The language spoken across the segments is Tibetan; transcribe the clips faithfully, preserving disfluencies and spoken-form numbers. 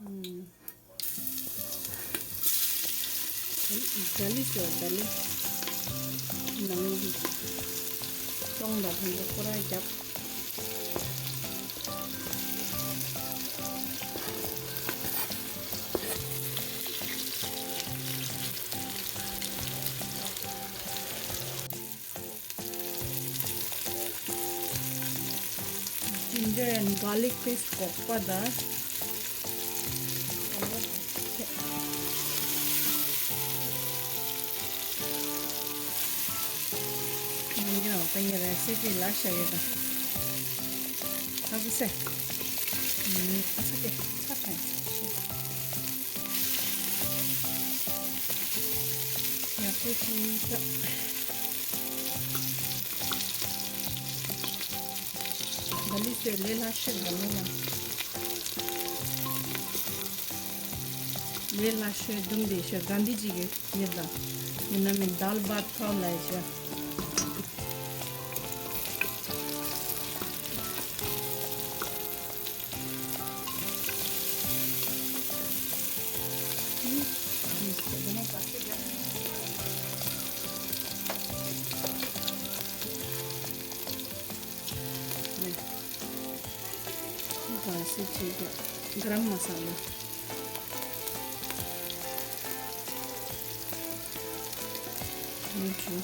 ཨུམ། ཨ་ནི་ཇ་ལི་ཟེར་བ་ཇ་ལི། ནང་གི་ཅོང་དང་དེ་ཚོ་ཁོ་རང་རྒྱབ། Ginger and garlic paste སྐོག་པ་དང་། ང་རང་ད་ངའི་རེ་སི་པི་ལ་བཞག་ཡོད་ད། ཨ་ཁུ་སེ། ཨ་ཁུ་སེ། ཚ་ཐང་། ཡག་པོ་ཅིག་ད། ག་ལི་སེ་ལས་སླ་ཤོས་ག་ལི་ཡང་། ལས་སླ་ཤོས་དུམ་བདེ་ཤོས་ག་འདི་ཅིག་ཡོད་ད། ཡིན་ན་མིན་དཱལ་བྷ་ཐོ་ལ་ཡ་ཤོས། ཀར་མ་ས་ལ། ཡུ་ཊུབ།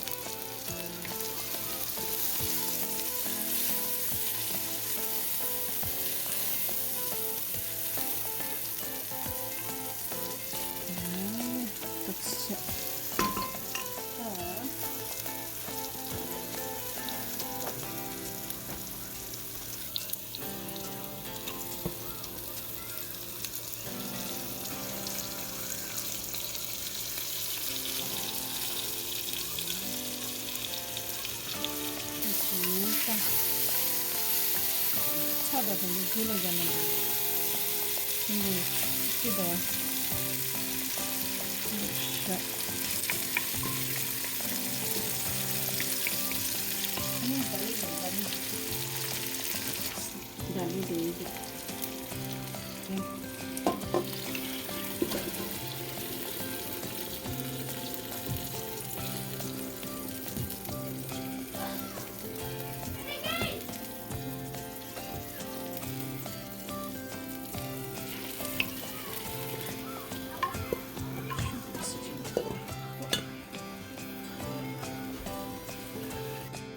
ཚྭ་དང་དེ་ཚོ་དུས་ལ་རྒྱག་ན་འདུག་དེ་འདྲ་ཅི་འདྲ་བ། ཨ་ནི་ད་ལི་ད་ལི། ད་ལི་དེ་ཡིན་ཏེ།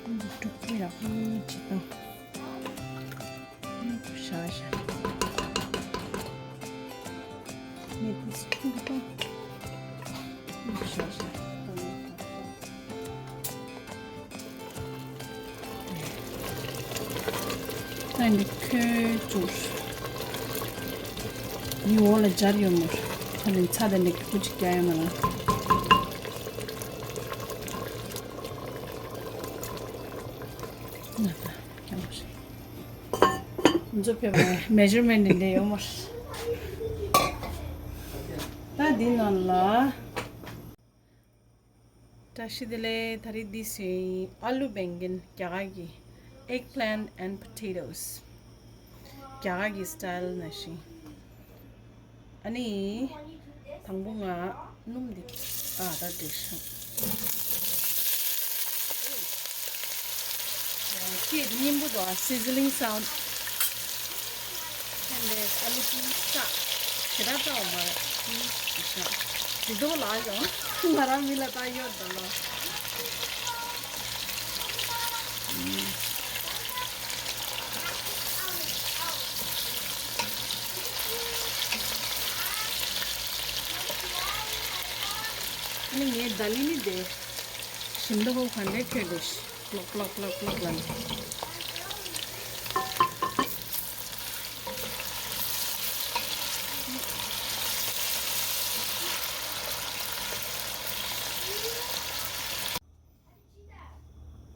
འདི་དཀྲུག་པོ་ཡག་པོ་ཅིག་བཏང་། ཤ་ཤ། ནས་ཏིས་ཁུག་པ། ཤ་ཤ། ད་འདི་ཁོལ་བཅུག་འདི་འོག་ལ་སྦྱར་ཡོད་མོད། ད་ནི་ཚྭ་དང་འདི་ཁོལ་ཅིག་རྒྱག་ཡོད་མ་ལ། ང་ད་རྒྱག་མ་རེད། ཁོང་ཚོ་ཕེབས་པའི་མེ་ཇར་མེན་ཊི་འདི་ཡོད་མ་རེད། ད་འདི་ནང་ལ། བཀྲ་ཤིས་བདེ་ལེགས། ད་རེས་འདི་སུ་ཡིན། ཨ་ལུ་བེང་གན་རྒྱ་གར་གྱི་egg plant and potatoes རྒྱ་གར་གྱི་སི་ཊལ་ནང་བཞིན། ཨ་ནི། དང་པོ་ང་སྣུམ་འདི། ཨ་ད་འདྲེས་ཤག་སྐད་སྙན་པོ་འདུག་ཨ། sizzling sound. ཨ་ལུ་ཏི་ས། དེ་ད་ཙའོ་མ་རེད། ཏི་ཤ། དེ་དོ་ལ་ཡོང་། ང་རང་མི་ལ་ད་ཡོད་ད་ལོ། ཨ་ནི་ངའི་ད་ལི་ནི་དེ། ཞིམ་མདོག་ཁོ་ག་འདྲའི་ཁྱོད་དེ། ཀློག་ཀློག་ཀློག་ཀློག་ལ་ནི།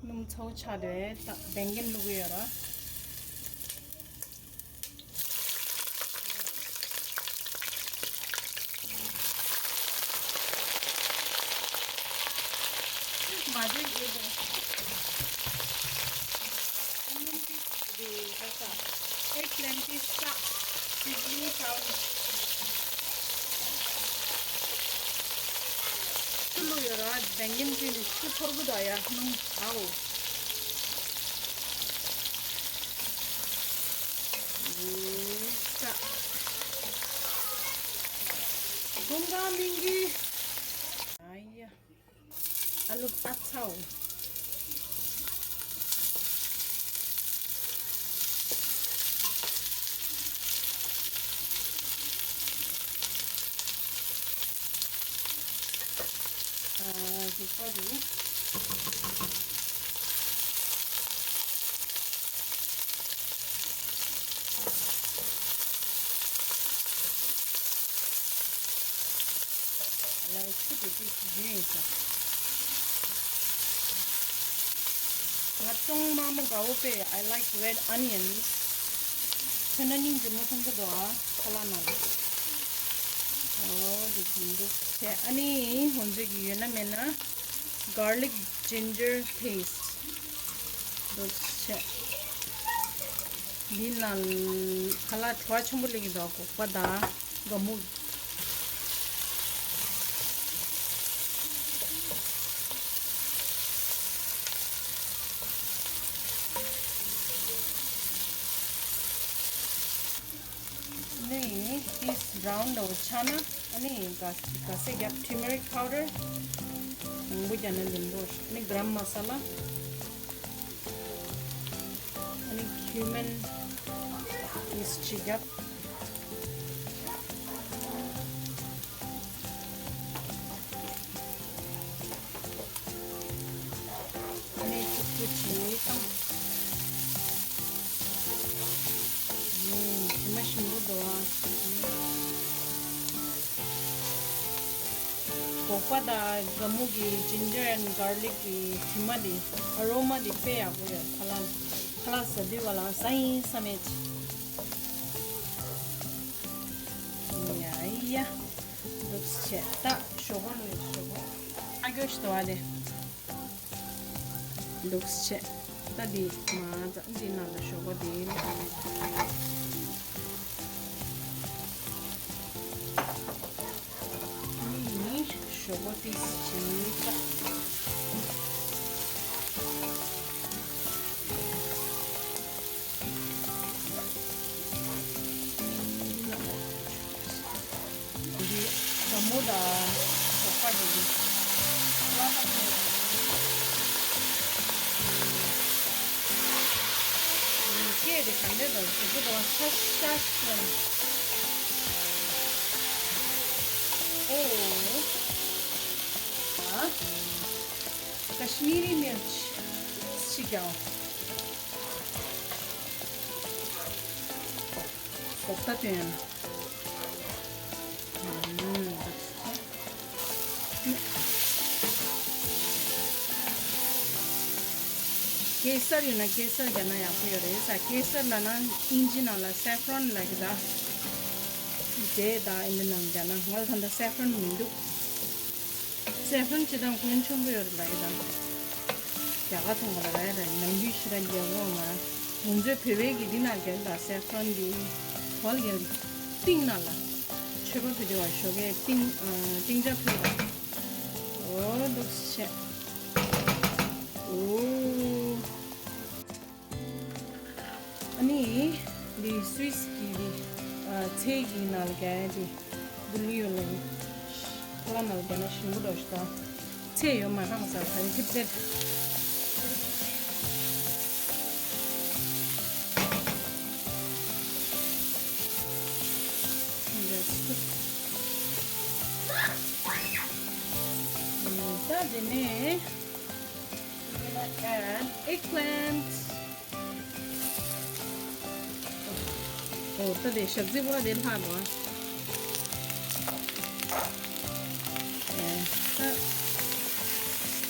སྣུམ་ཚ་བོ་ཆགས་འདུག་ད་བེང་གན་བླུག་གི་ཡོད་ར། མ་འདྲེས་ཡོད་དོ། སྣུམ་ཏིས་དེ་ད་ས། ཨེག་པི་ལན་ཏིས་ས། སིཛ་ལིང་སའོ་ནི། ར་བེང་གིན་ཅི་ནི་ཆུ་ཐོར་གུ་ད་ཡ་ནང་ཨའོ། ཡེ་ས། ཁོང་ག་མིང་གི། ཨ་ཡ། ཨ་ལུ་ཨ་ཚའོ། ཨ་ཟུག་པ་རེད། ལ་ཆུ་དེ་དེ་ཞིག་ཡིན་ས། ང་ཅུང་མ་མོ་དགའ་བོ་པས། I like red onions. ཁྱོད་ན་སྙིང་རྗེ་མོ་མཐོང་གི་འདུག་ཨ། ཁ་ལག་ནང་ལ། ཨོ་དེ་ཞིག་འདུག་དེ་ཨ་ནི་ཧོན་ཇོ་གི་ཡོད་ན་མེད་ན་garlic ginger paste འདུག་ཆེ། འདི་ནང་ཁ་ལག་བྲོ་བ་ཆེན་པོ་སླེབས་ཀྱི་འདུག་སྒོག་པ་དང་སྒ་སྨུག་ནི་ཏིས་brown ལོ་ཆ་ན་ཨ་ནི་ག་ག་སེ་རྒྱབ་turmeric powder མང་པོ་རྒྱག་ན་ལེན་པོ་ནི་garam masala ཨ་ནི་cumin ཏིས་ཅི་རྒྱབ། ཨ་ནི་ཐུག་ཐུག་བྱས་བཏང་། ཨུམ། དྲི་མ་ཞིམ་པོ་འདུག་ཨ། སྒོག་པ་དང་སྒ་སྨུག་གི་ginger and garlic གི་དྲི་མ་དེ་aroma དེ་དཔེ་ཡག་པོ་ཡོད། ཁ་ལག་ཁ་ལག་ཟ་དུས་བ་ལ་ཟ་ཡིན་ས་མེད། ཡ་ཡ། འདུག་བྱས་ད་ཞོག་པ་ལོས་ཞོག་པ། ཨ་གྱོ་ཞིག་དོ་བ་དེ། འདུག་བྱས་ད་འདི་མ་ཛ་འདི་ནང་ལ་ཞོག་པ་དེ། ནི་ཞོག་པ་ཏིས་བྱས་ད། འདི་སྒ་སྨུག་དང་སྒོག་པ་རེད། ལ་ལ་ལ། སྐད་དེ་ག་འདྲ་འདུག་ཞུ་གི་འདུག་ཤ་ཤ་ཤ། ཨོ། ཨ། Kashmiri mirch ཞིག་ཀྱང་། སྒོག་ད་དོན། གེ་སར་ཡོད་ན་གེ་སར་རྒྱག་ན་ཡག་པོ་ཡོད་རེད་ས། གེ་སར་ལབ་ན་ཨིན་ཇི་ནང་ལ་saffron ལབ་ཀྱི་ད། འབྲས་དང་ཨིན་ཇི་ནང་རྒྱག་ན་ང་ལ་ད་ལྟ་saffron མི་འདུག saffron ཅི་དང་གོན་ཆེན་པོ་ཡོད་རེད་ལབ་ཀྱི་ད། རྒྱ་གར་ཚོང་པ་ལ་ར་ར་ནམ་རྒྱུན་ཞེ་དྲག་རྒྱག་གོ་ང་། ང་ཚོའི་བོད་པའི་གི་འདི་ནང་རྒྱག་ད་saffron འདི་བལ་རྒྱག་ཏིང་ནང་ལ་མཆོད་པ་ཕུལ་དུས་བ་ཞོགས་ཀས་ཏིང་ཏིང་ཇ་ཕུལ་བ། ཨོ་འདུག་བྱས། ཨོ། ཨ་ནི་འདི་སུའི་སི་གི་འདི་ཚལ་གྱི་ནང་ལ་རྒྱག་ཡ་འདི། འདི་ལུས་ཡོད་ལ་ཡིན། ཁ་ལག་ནང་ལ་བསྡད་ན་ཞིམ་པོ་འདྲ་ཞིག་དང་། ཚེ་ཡོད་མ་རང་ཟ་ད་རེ་ཐིབས་ཐིབས། འདྲ་ཞིག་ད་དེ་ནས་we're gonna add eggplant. ཨོ་ད་དེ་ཞག་རྩི་བོ་དེ་ལྷག་འདུག་ཨ། ཨེ་ད།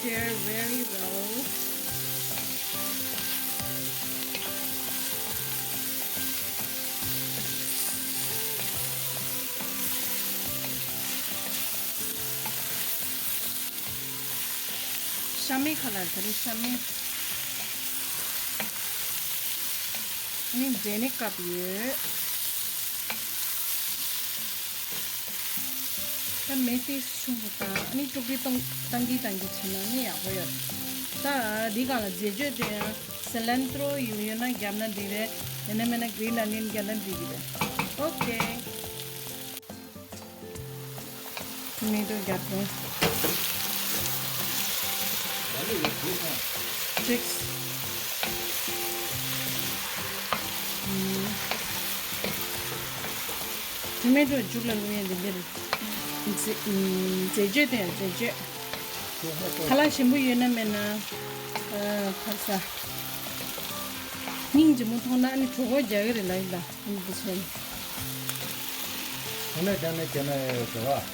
Stir very well. ཤ་མེད་ཁ་ལ་ད་རེས་ཤ་མེད། ཨ་ནི་འབྲས་ནི་བཀབ་ཡོད། མེ་ཏིས་ཆུང་དུ་བཏང་། ཨ་ནི་ཀྲུག་ཀྲི་གཏོང་བཏང་གི་བཏང་གི་བྱས་ན་ནི་ཡག་པོ་ཡོད། ད་འདི་སྒང་ལ་རྫས་བཅོས་དེ་ཡང་སི་ལན་ཏྲོ་ཡོད་ཡོད་ན་བརྒྱབ་ན་འགྲིག་རེད། ཡིན་ན་མིན་ན་གི་རིན་ཨ་ནི་ཡན་བརྒྱབ་ན་འགྲིག་གི་རེད། ཨོ་ཁེ། མེ་ཏོག་རྒྱབ་དོན། ཊོ་མེ་ཊོ་མཇུག་ལ་བླུག་ཡས་འདི་འདིར། རྫས་རྫས་བཅོས་དེ་རྫས་བཅོས། ཁ་ལག་ཞིམ་པོ་ཡོད་ན་མེད་ན། ཨ། ཁ་ས། སྙིང་རྗེ་མོ་མཐོང་ན་ཨ་ནི་གྲོད་ཁོག་རྒྱག་གི་རེད་ལབ་ཡིན་ལ། འདི་བྱས་ནས། ཁོ་ནས་ཀྱང་ནས་ཀྱང་ནས་ཡོད་རེད་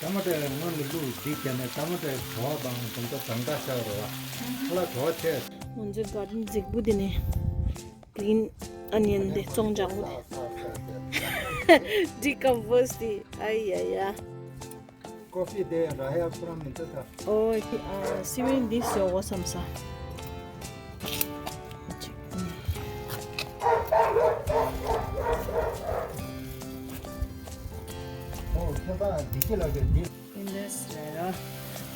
བ། ཊ་མ་ཊའི་སྔོན་ལ་བླུགས་འདི་བྱས་ནས་ཊ་མ་ཊའི་བྲོ་བ་དང་དེ་ཚོ་གྲང་ཐག་ཤར་རེད་བ། ཁ་ལག་བྲོ་བ་ཆེ། ང་ཚོའི་གར་ཌེན་རྫིག་པོ་འདི་ནས་གི་རིན་ཨ་ནི་ཡན་འདི་བཙོང་སྦྱང་པོ་འདི། ཌི་ཀམ་པོ་སི་འདི། ཨ་ཡ་ཡ། ཀོ་ཕི་དེ་ར་ཧ་ཁོ་རང་མི་འདུག་ད། ཨོ། ཨ། སི་བན་འདི་བཟོ་དགོས་བསམ་ས། ཨོ། ཁྱད་པར་འདི་ཅི་ལ་དེ་འདི། ཨིན་དེ་སི་རེད།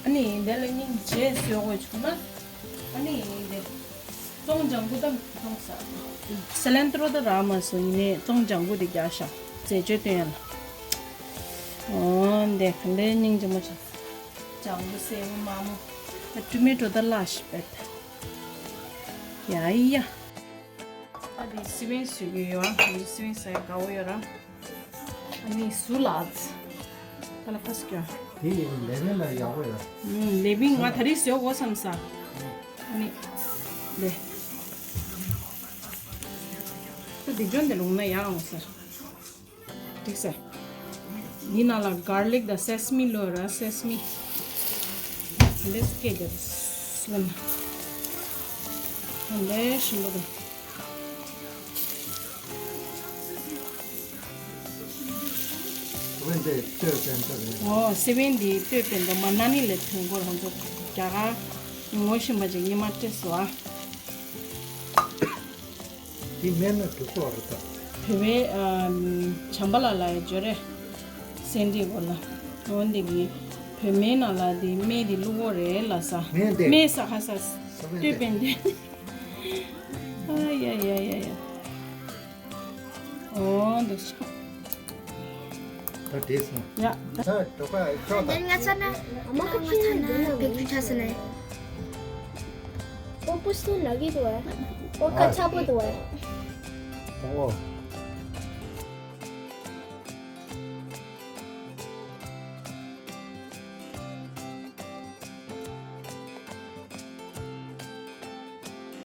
ཨ་ནི་འདི་ལ་སྙིང་རྗེ་བཟོ་དགོས་བྱུང་ན། ཨ་ནི་འདི། བཙོང་སྦྱང་པོ་དང་བཙོང་ས། སི་ལན་ཏྲོ་དང་རག་མ་སོང་ཡིན་ནའི་བཙོང་སྦྱང་པོ་དེ་རྒྱག་ཤག་རྫས་བཅོས་སྟོན་ཡ་ལ། ཨོ་འདི་ག་འདྲའི་སྙིང་རྗེ་མོ་ཆགས། སྦྱང་པོ་སེར་པོ་དམར་མོ། ཊོ་མེ་ཊོ་དང་ལ་ཤི་པེད། ཡ་ཡ། ཨ་དེ་སི་བན་བཟོ་གི་ཡོད་ཨ། སི་བན་ཟ་ཡ་དགའ་པོ་ཡོད་ར། ཨ་ནི་སུ་ལ། ད་ལ་ཕ་སི་ཀྱོ། དེ་ཡིན་ལེ་བན་ལ་ཡག་པོ་ཡོད། ཨུམ། ལེ་བན་ང་ད་རེས་བཟོ་དགོས་བསམ་ས། ཨ་ནི། ལེ། ད་དེ་ཇོན་དེ་ལུང་ན་ཡག་འོང་ས། འགྲིག་ས། འདི་ནང་ལ་གར་ལིག་དང་སེ་སི་མི་བླུགས་ར། སེ་སི་མི། ལེ་སི་ཀེ་དེ་སི་ལ་ན། ལེ་ཞིམ་པོ་དང་། སི་བན་འདི་སྟོད་པན་ཏོ་རེད། ཨོ། སི་བན་འདི་སྟོད་པན་ཏོ་མ་ན་ནི་ལས་ཐོན་གོ་རང་ཚོ་རྒྱ་གར་ངོ་ཤེས་པ་ཅིག་ཉི་མ་སྤྲད་སོང་ཨ། འདི་སྨན་ན་འགྲོ་སོགས་རེད་ད། བོད་པའི་ཨ་བྱམས་པ་ལགས་ལ་ཡང་འབྱོར་རེ། སེན་ཌི་གོ་ལ། འོན་ཏེ་གི་བོད་སྨན་ནང་ལ་འདི་སྨན་འདི་བླུག་གོ་རེད་ལ་ས། སྨན་དེ། སྨན་ས་ཁ་ས། སྨན་དེ། སྟོད་པན་ཏོ། ཨ་ཡ་ཡ་ཡ་ཡ། ཨོ་འདུག་སེ། ད་བྲིས་སོང་། ཡ། ད་འགྲོ་ཁ་ཤོག་ད། ང་ཚ་ན་ཨ་མ་ཁ་ཆེ་ན་འདུག་ན་བེག་ཆུ་ཆ་ས་ནས། ཨོ་པུ་སུ་ན་གི་འདུག་ཨ། ཨོ་ཁ་ཆ་པོ་འདུག་ཨ། ཨོ།